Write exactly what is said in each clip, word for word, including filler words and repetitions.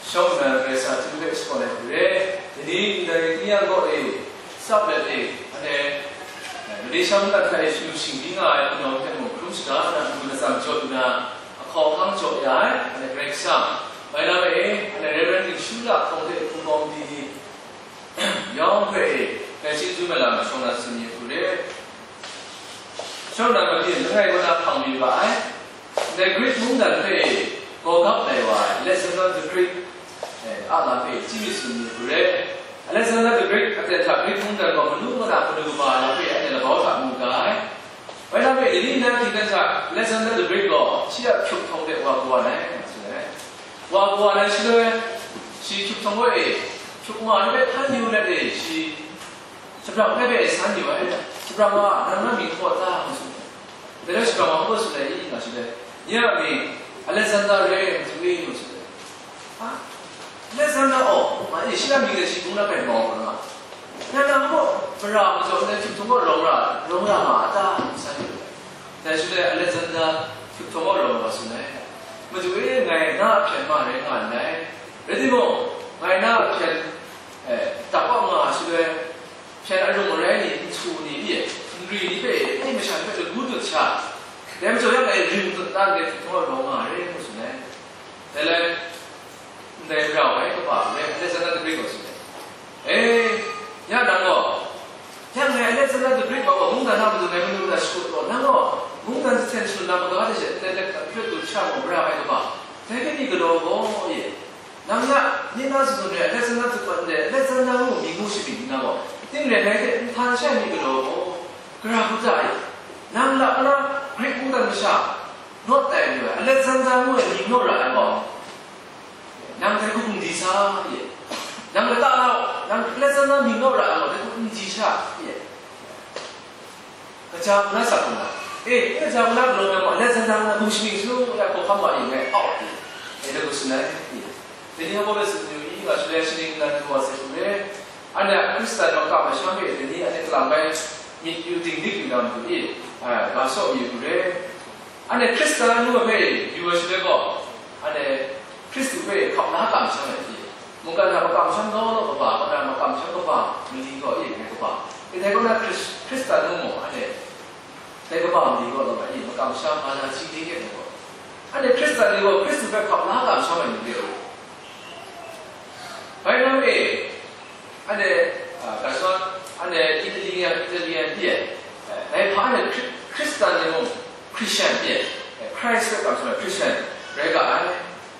Shawng nnan Karai Kasang hte hpe shapraw ai hku re, dai ni ndai tingnyang kaw e, tsap let e, anhte, eh, Malaysia mungdan hta e shanu shingli nga ai hpunau hte mung hkrum shaga na, n-gun atsam jaw nna, ahkawng ahkang jaw ya ai, anhte Karai Kasang, bai na e, anhte Reverend Ningshu Lahkawng hte hpung gawng di ni, yawng hpe e, ngai chyeju malam shawng na tsun mi hku re. Shawng na mali langai kaw na hpang mi ga ai. Ndai Greek mungdan hpe gaw gap ai wa ai Alexander the Greek, eh, a lam hpe chyi mi tsun mi hku re. Alexander the Greek a ten hta Greek mungdan gaw manu mada hpunu kaba lam hpe anhte labau hta mu ga ai. Bai na hpe, dai ni nna hkying dan hta Alexander the Greek gaw shi a hkyuk htawng de wa kaw wa ai, nga tsun ai. Wa kaw wa ai shaloi, shi hkyuk htawng gaw e, hkyuk ma ni hpe hkan yu let e, shi Shabrang hpe e san yu ai, shabrang wa, nang na mying hpaw ta? Ngu tsun ai. Dai rai shabrang wa hpaw tsun ai, nga shi dai, nye a mying Alexander re, ngu tsun ai, ngu tsun ai. Ha? Alexander, oh, ma e, shi na mying dai shi bung na bai mau nga. Na nang gaw mara majaw ndai hkyuk htawng gaw rawng ra, rawng ra ma a ta? Ngu san yu ai. Dai shaloi Alexander hkyuk htawng gaw rawng wa tsun ai. Madu e, ngai na a hpyen ma rai nga ndai. Rai timung, ngai na a hpyen, eh, dakau nga ai shaloi, hpyen arung arai ni, nhtu ni, e, nri ni hpe, e, masha ni hpe lagu dut sha, dai majaw yang e, ring dut dan de hpyi htaw lawm nga ai, ngu tsun ai. Dai lai, ndai rau ai kaba hpe Alexander the Great gaw tsun ai. E, ya nang gaw, ya ngai Alexander the Great gaw mungdan na matu ngai manu na shakut gaw, nang gaw mungdan jahten shalun na maga de she, ndai let hpe dut sha gaw mara ai kaba, dai hpe ni galaw gaw, e, Nang ya, ni na tsun re, Alexander tsun mat ndai, Alexander ngu mying ngu shamying nna gaw, ting ren ai hte nhtan shai mi galaw gaw, gara hku ta e? Nang lap na Grik mungdan masha, nawt tai lu ai, Alexander ngu ai mying naw ra ai gaw, nang dai hku n di sa, e? Nang lata lau, nang Alexander mying naw ra ai gaw, dai hku n di sha, e? Kaja hku na sak hku na? E, kaja hku na galaw yang ma, Alexander ngu na gumshamying su ya hkawhkam ma yin ngai au, e, dai hku tsun ai, e. Dai ni hpa hpe tsun yu i, nga shaloi shaning nnan du wa sai hku re, anhte a Hkristan makam masham e, dai ni anhte kalang bai myit yu dinglik yu na matu i, a, ga saw mi hku re. Anhte Hkristan ngu ai hpe yu ai shaloi gaw, anhte Hkristu hpe hkap la kamsham ai hte, mungkan hta makam masham law law kaba, kaw na makam masham kaba mali gaw e, ngai kaba, e, dai kaw na Hkris-, Hkristan ngu mu, anhte dai kaba mali gaw law ai, makam masham, mana ji ni e, ngai gaw, anhte Hkristan ni gaw Hkristu hpe hkap la kamsham ai ni re u. Bai nang e, Anhte, a, ga shawng, anhte Italian, Italian pyi ai, e, dai hpa anhte Hkri-, Hkristan ni mung Christian pyi ai, e, Christ hpe kamsham ai Christian rai ga ai.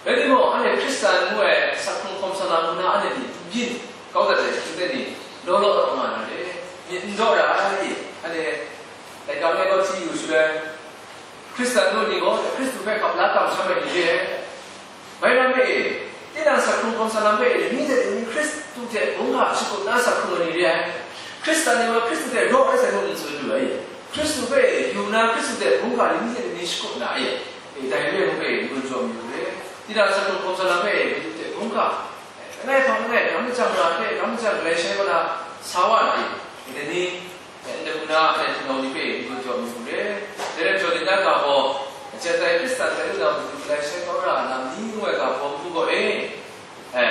Rai timung, anhte Hkristan ngu ai sak hkrung hkawm salang ngu na anhte ni n byin kau dat ai ahkying de ni, law law nga na re, myit n daw ra ai, anhte laika langai kaw hti yu shaloi, Hkristan ngu ni gaw Hkristu hpe hkap la kamsham ai ni re ai. Bai ram e, tinang sak hkrung hkawm salang hpe, mi hte mi Hkristu hte bungga shakut na sak hkrung ai ni re ai. Hkristan ni gaw Hkristu hte raw ai sai hku n tsun lu ai. Hkristu hpe yu na Hkristu hte bungga ni hte ni shakut na ai. E, dai re ai hpe n-gun jaw mi u re. Tinang sak hkrung hkawm salang hpe, Hkristu hte bungga, e, langai hpang langai, dam machyang ra hpe, dam machyang galai shai wa na sa wa na ai. Dai ni, Ndai hku na, ndai hpunau ni hpe n-gun jaw mi hku re. Dai rai jaw, dai na ga baw, Jentai Hkristan tai lu na matu galai shai kau ra ai lam ni ngu ai ga baw matu gaw e, e,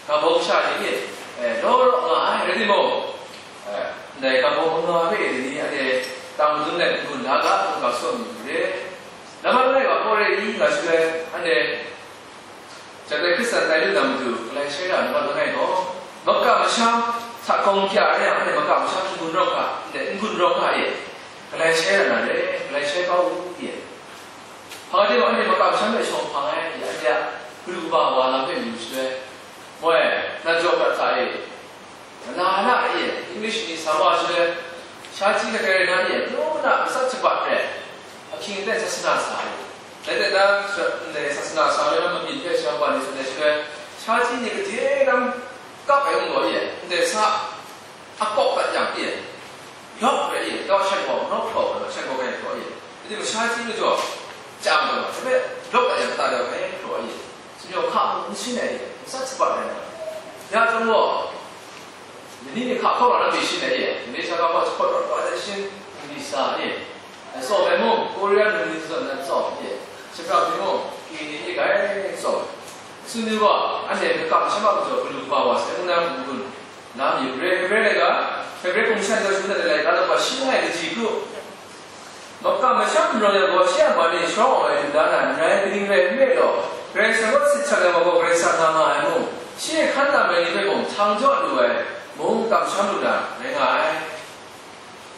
ga baw kasha ni e, e, law law nga ai, rai timung, e, ndai ga baw manga hpe dai ni anhte tang mazum let n-gun la ga, ngu ga saw mi hku re. Nambat langai ga hpaw re i nga shaloi, anhte Jentai Hkristan tai lu na matu, galai shai ra na mat langai gaw, makam masham hta gawng kya ai yang, anhte makam masham n-gun rawng hka, ndai n-gun rawng hka e, galai shai ra na re, galai shai kau u, e. Hpa de mung anhte makam masham hpe shawng hpang ai, anhte a galu kaba wa lam hpe yu shaloi, moi, na jaw prat hta e, Mala la e, English ni sa wa shaloi, sha chyi hkrai rai na e, nu na matsat shabat re, ahkying aten sasana sa ai. Dai hte na, ndai sasana sa ai na mamyin hpe sha wa ni tsun ai shaloi, sha chyi ni gade ram kap ai ung gaw e, ndai sa akawk dat yang e, lawk re e, kau shan gaw nawk hpraw ai, shan gaw kai hpraw e, rai timung sha chyi majaw, chyam gaw, sape lawk dat yang kata rau kai hpraw e, sumyawng hka mung n shin ai e, matsat shabat rai na. Ya chyawm gaw, Mani ni hka hkawng la na mi shin ai e, Malaysia ga hpa jahpawt rawt wa ai shin, ni sa e, tsawm ai mung, Korea num ni zawn nan tsawm e, shaprat ni mung, ki ni e gai tsawm. Tsun yu gaw, anhte makam masham a majaw galu kaba wa sai, ngu na n-gun la mi re. Hebre laika, Hebre hkum shan daw shangun dat ai laika, daw shi langai kaji kru, makam masham n rawng yang gaw, shi a man e sharawng ai lu da na n rai, kaning rai nme law, Karai Kasang kaw sit shang ai wa gaw Karai Kasang nga nga ai mung, shi e hkan tam ai ni hpe mung htang jaw lu ai mung, makam masham lu na rai nga ai.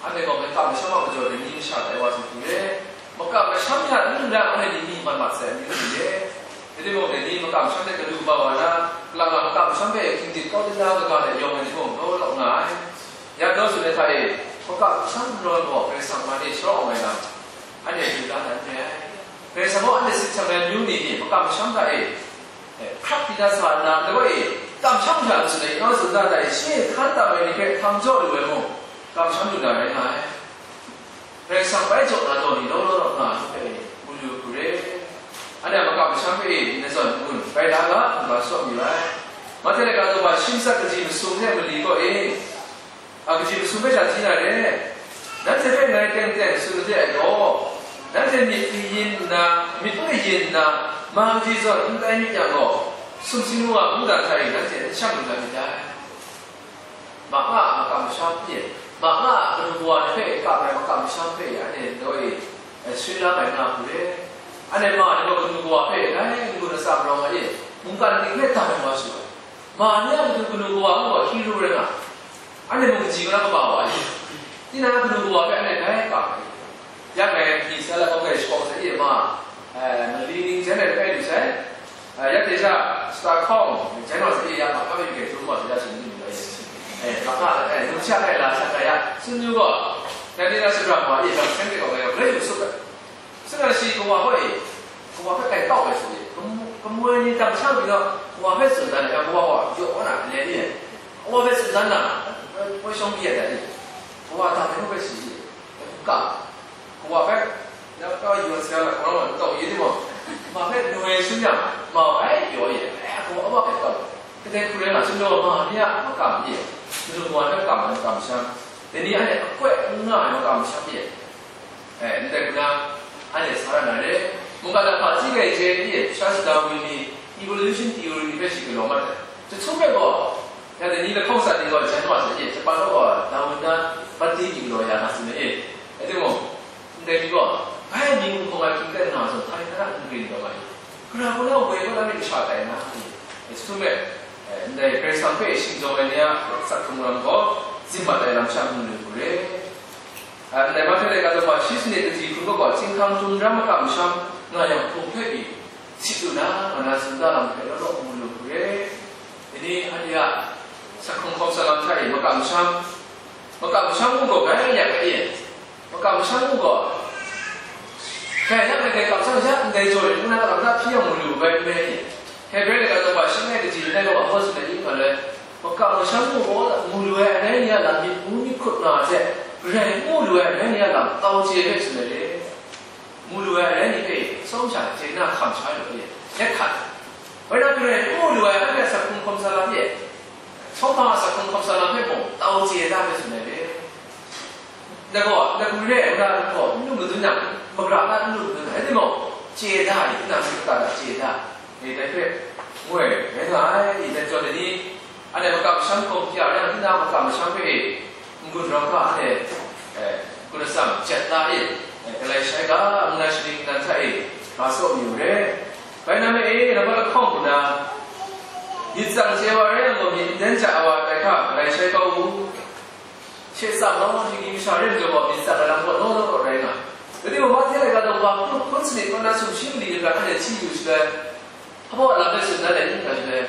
Anhte gaw makam masham a majaw dai ni masha tai wa hte hku re, makam masham hta n lu na anhte ni myi man mat sai, amyu lu re. Rai timung, dai ni makam masham hte galu kaba wa na, kalang a makam masham hpe hkingdin kau dingda kaga hte yawng ai ni mung law law nga ai. Ya daw tsun ai hta e, makam masham n rawng gaw Karai Kasang man e sharawng ai lam, anhte lu la na n re ai. Karai Kasang gaw anhte sit shang ai amyu ni e makam masham hta e, eh, hkrak di na sa nna, dai wa e, kamsham hta n tsun ai, nau tsun da hta e, shi e hkan tam ai ni hpe htang jaw lu ai mung, kamsham lu na rai nga ai. Karai Kasang bai jaw na taw ni law law law nga ai hpe, mu lu hku re. Anhte a makam masham hpe e, ndai zawn n-gun, bai la ga, n ga shaw mayu ai. Mahte laika daw shi nsat kaji masum hte mali kaw e, a kaji masum hpe sha hti na re. Nanhte hpe ngai teng teng tsun made ai gaw, nanhte myit kayin nna, myit n kayin nna, ma kaji zawn n tai myit yang gaw, sumsing mung a mungdan hta e nanhte n shang lu na myit dai. Ma nga a makam masham hpe, ma nga a kanu kawa ni hpe kap ai makam masham hpe, anhte ndaw e, eh, swi la mai nga hku re. Anhte ma ni gaw kanu kawa hpe dai n-gun atsam rawng ai e, mungkan ting hpe dam ai wa su ai. Ma ni a matu kanu kawa ngu gaw hkyi ru rai nga, anhte mung kaji kara kaba wa ai. Tinang a kanu kawa hpe anhte dai kap ai. Ya ngai hpyi sa la, okay, shakawn sa e ma, eh, mali ning jan ai langai lu sai. Eh, ya hte sha, Stockholm, jan wa sa e ya ma, kaba yu gai htum wa sa ya, tsun ni lu ai. Eh, ma nga, eh, num sha kai la, sha kai ya, tsun yu gaw, dai ni na shapra ma e, dam seng de gaw ngai gaw, rai lu sup ai. Sing a shi kawa hoi, kawa hpe kai kau ai su e, kamu-, kamu ai ni dam sha pyi gaw, kawa hpe tsun dan ai, kawa gaw, yaw na, le ni, kawa hpe tsun dan na, woi shawng pyi ai dai ni, kawa dam ai nu hpe shi, ka, kawa hpe, ya ka yu ai sa na, kawa gaw, tau yi ni maw, ma hpe nu ai sun yang, ma ai yaw ye, eh, kawa wa kai kau, kadai hku rai nga, sun yaw ma ni a makam ye, manu kawa hpe kam ai makam sha, dai ni anhte akoi n nga ai makam sha ye. Eh, ndai hku na, anhte sa ra na re. Mungkan a hpaji gai je, i, Charles Darwin ni evolution theory ni hpe shi galaw mat ai. Jahtum hpe gaw, ya dai ni lahkawng sa ni gaw, jan wa sa e, Japan gaw Darwin na bandi ni galaw ya nga tsun ai e. Rai timung, ndai ni gaw, bai myi mung hkawng ai hkying ten nga zawn, hpa rai hkra n grin taw nga ai. Gara gaw na woi gaw na myit masha tai na, e, jahtum e, eh, ndai Karai Kasang hpe shingzawng ai ni a asak hkrung lam gaw, zim mat ai lam sha n lu hku re. A, ndai Mahte laika daw shi sanit kaji hkun kaw gaw, chyinghkang htum ram makam masham nga yang hpung hpe pyi, sit lu na, nga na tsun da lam hpe law law mu lu hku re. Dai ni anhte a asak hkrung hkawm sa lam hta e makam masham, makam masham mung gaw bai ya ga e, makam masham mung gaw, bai ya ai gai kamsham ya ndai jaw e, ngu na lam hta hpyi yang mu lu bai n rai e. Hebre laika daw shi langai kaji langai gaw, a hkaw tsun ai yu nga le, makam masham mung gaw, mu lu ai arai ni a lam myit mu myit hkut nga ai hte, garai n mu lu ai arai ni a lam tau chye hpe tsun ai re. Mu lu ai arai ni hpe, tsawm sha chye na hkam sha ai lu e, nek hkat. Woi na garai n mu lu ai anhte a asak hkrung hkawm sa lam e, tsawm hpa a asak hkrung hkawm sa lam hpe mung, tau chye da hpe tsun ai re. Ndai gaw, ndai hku re ai, nna gaw, n lu madun yang, magara na n lu madun ai, rai timung, chye da ai, tinang hte kata da chye da, e, dai hpe, ngoi rai nga ai, dai zawn ai ni, anhte makam masham hkawm hkya yang, tinang makam masham hpe e, n-gun rawng hkra anhte, e, n-gun atsam jet la e, e, galai shai ga, nna shaning nan hta e, ga saw mayu re. Bai na me e, nambat lahkawng hku na, myit tsang chye wa rai yang gaw, myit n den ja ai wa tai hkra, galai shai kau u. She tsang law, shinggyim masha re ai majaw gaw, myit tsang ai lam gaw law law law rai nga ai. Rai timung, Mahte laika daw hkun sanit kaw na sumshi mali hkra anhte hti yu shaloi, hpa wa lam hpe tsun dan ai n rai shaloi,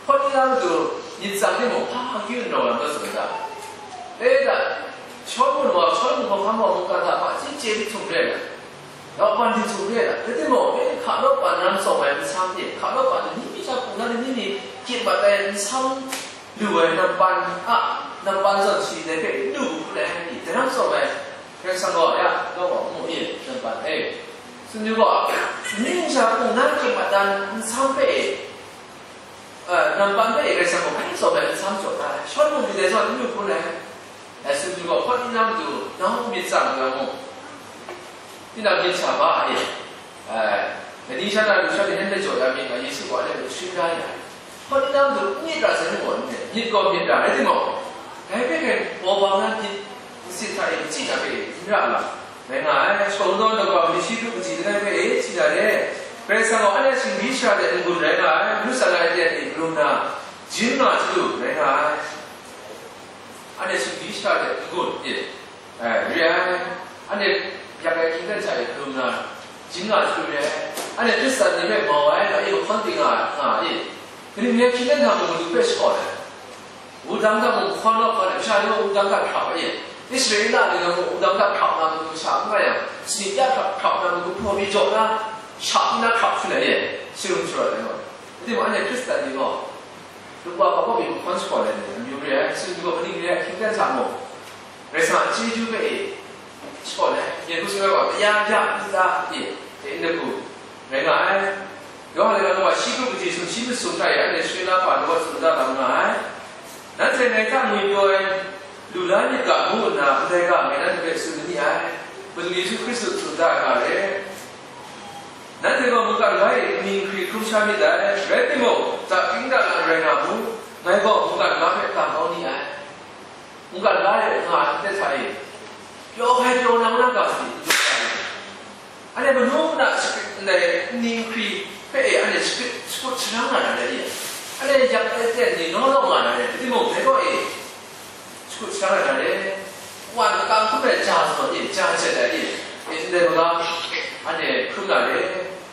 hpawt ni na matu myit tsang timung, hpa hkyu n rawng lam taw tsun ga. E da, Shawlu wa, Shawlu hkawhkam wa mungkan hta hpaji chye htum re ai. Law pan di htum re ai. Rai timung, e hka law pan ram tsawm ai nsam e, hka law pan ni mi sha hpung na ni ni ni kyit mat ai nsam lu ai nampan a, nampan zawn shi dai hpe n lu hkru ai ni, dai ram tsawm ai, Karai Kasang gaw ya, gaw gaw mu e, nampan e. Tsun yu gaw, ni sha hpung na kyit mat ai nsam hpe e, eh, nampan hpe e Karai Kasang gaw hpung tsawm ai nsam jaw da ai. Shawlu ni dai zawn n lu hkru ai. Ai, tsun yu gaw, hpawt ni na matu, nau myit tsang nga mu. Tinang myit sha ba e, eh, Dai ni sha na lu sha ni, nanhte jaw ya myit nga, Yesu gaw anhte hpe shim da ya. Hpawt nna matu n myit ra sai nu gaw, myit gaw myit ra, rai timung, dai hpe hkrai baw bang na myit nsit hta e, n chyi na hpe n ra lam rai nga ai. Shakawn kungdawn daw kaba ni shi kru kaji langai hpe e chyi na re. Karai Kasang gaw anhte a shinggyim shara hte n-gun rai nga ai, manu tsan ai aten e galum na, jin nga chyalu rai nga ai. Anhte shinggyim shara hte n-gun e, eh, re ai. Anhte yak ai hkying hten hta e galum na, jin nga chyalu re ai. Anhte Hkristan ni hpe mau ai, nga e, mahkawn ting nga, nga e. Kaning rai hkying hten hta mung madu hpe shakawn ai. Wudang hta mung hkawn naw hkawn ai, masha ni gaw wudang hta hkrap ai e. Israela ni gaw mung wudang hta hkrap na matu masha n nga yang, sanit ya hkrap, hkrap na matu hpaw mi jaw na, shap nna hkrap hkrum ai e. Sharum sharawt ai gaw. Rai timung, anhte Hkristan ni gaw, Lungwa hpa kaw mi mahkawn shakawn ai ni, amyu re ai, Hkristan ni gaw kaning re ai hkying hten hta mung, Karai Kasang a chyeju hpe e shakawn ai, Yerusalem wa kaya ya n ta e, e n dagu rai nga ai. Yawhan laika daw shi kru kaji sumshi masum hta e anhte shingkang la hpa lawt tsun da lam nga ai. Nanhte ngai hta ngwipyaw ai lu la myit ga ngu nna ndai ga ngai nanhte hpe tsun ma ni ai. Madu Yesu Hkristu tsun da ai ga re. Nanhte gaw mungkan la e nning hkri hkrum sha myit dai, rai timung, dapkying dalang rai nga mu, ngai gaw mungkan la hpe ka kau ni ai. Mungkan la e nga ai hte hta e, pyaw hkai pyaw nang na ga sadi n dum ai. Anhte manu na shakrit ndai nning hkri hpe e anhte shakrit shakut sharang nga na rai e, anhte yak ai aten ni naw naw nga na rai, rai timung, dai gaw e, shakut sha ai hta e, wan makam hkrum ai ja zawn e, ja jet ai e, e ndai maga, anhte hkrum na re,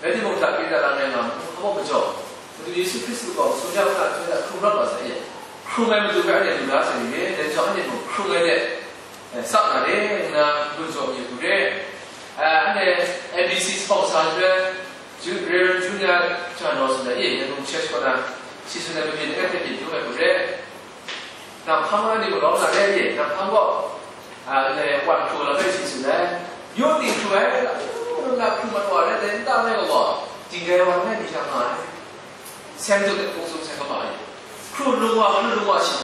rai timung, dapkying dalang rai nga mu, hpa majaw, Madu Yesu Hkristu gaw masum ya hkra hkrum ya hkrum rap wa sai e, hkrum ai matu hpe anhte lu la sai ni re, dai majaw anhte mung hkrum ai de, eh, tsap na re, nna gun jaw mi hku re, eh, anhte M B C sponsor re, Ju-, Reverend Junior Jano tsun ai e, Yangon Church kaw na, shi tsun ai myit langai hpe byin dum ai hku re. Nang hpang na ni mung lawm na re ye, nang hpang gaw, a, le, wan hkru lam rai shi tsun ai. Yu ting hkru ai, na hkru mat wa rai, dai nta mai gaw, dingrai wa rai mi sha nga ai. Seng tut ai hpung sum seng kaba ai. Hkru lung wa, hkru lung wa shi.